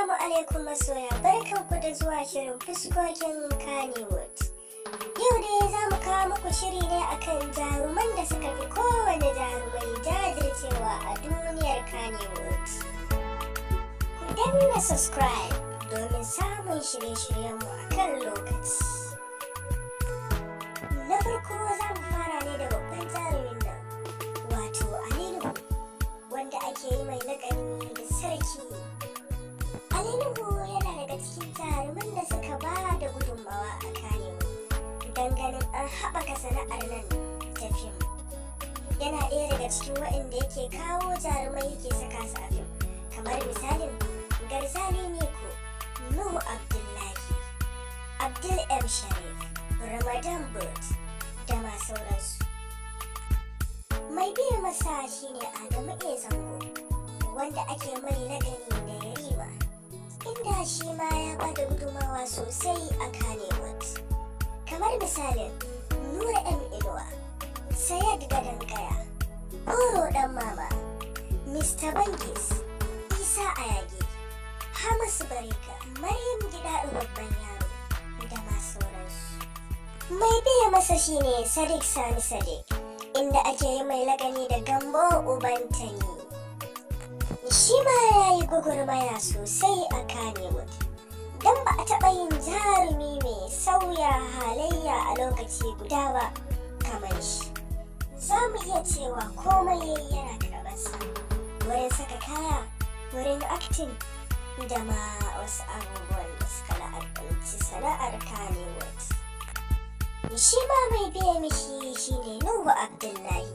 Assalamu alaikum masoya, barkanku da zuwa shirin Fuskokin Kannywood. Yau dai za mu kawo muku shiri ne akan jaruman da suka fi kowane jarumai jajircewa a duniyar Kannywood. Ku danna subscribe domin samun shirye-shiryenmu a kan lokaci. Na farko za mu fara ne da babban jarumin nan, wato Ali Nuhu, wanda ake yi mai laƙani da Sarki. Ali Nuhu yana daga cikin jaruman da suka ba da gudunmawa a Kannywood don ganin an haɓaka sana'ar nan ta fim. Yana ɗaya daga cikin waɗanda yake kawo jarumai yake saka su a fim, kamar misalin Garzali Miko, Nuhu Abdullahi, Abdul M. Sharif, Ramadan Bird da ma sauransu. Mai biye masa shine Adamu A. Zango, wanda ake mai laƙani da Yarima, inda shi ma ya bada gudumawa sosai a Kannywood. Kamar misalin Nura M. Inuwa, Sayad Gadon Kaya, Horo Dan Mama, Mr. Bangis, Isa Ayagi, Hamisu Breaker, Maryam Gidado Babban Yaro da ma sauransu. Mai biye masa shine Sadiq Sani Sadiq, inda ake yi mai laƙani da Gambo Ubantani. Shi ma ya yi gwagwarmaya sosai a Kannywood. Don ba a taɓa yin jarumi mai sauya halayya a lokaci guda ba kamar shi. Za mu iya cewa komai yayi yana karɓarsa. Wurin saka kaya, wurin acting da ma wasu abubuwan da suka la'anci sana'ar Kannywood. Shi ma mai biye mishi shine Nuhu Abdullahi,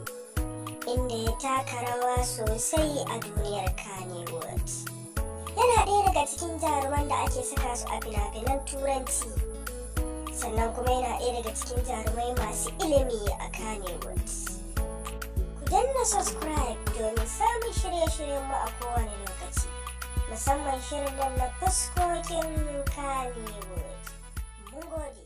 inda ya taka rawa sosai a duniyar Kannywood. Yana ɗaya daga cikin jaruman da ake saka su a fina-finan Turanci. Sannan kuma yana ɗaya daga cikin jarumai masu ilimi a Kannywood. Ku danna subscribe domin samun shirye-shiryenmu a kowane lokaci, musamman shirin nan na Fuskokin Kannywood. Mun gode.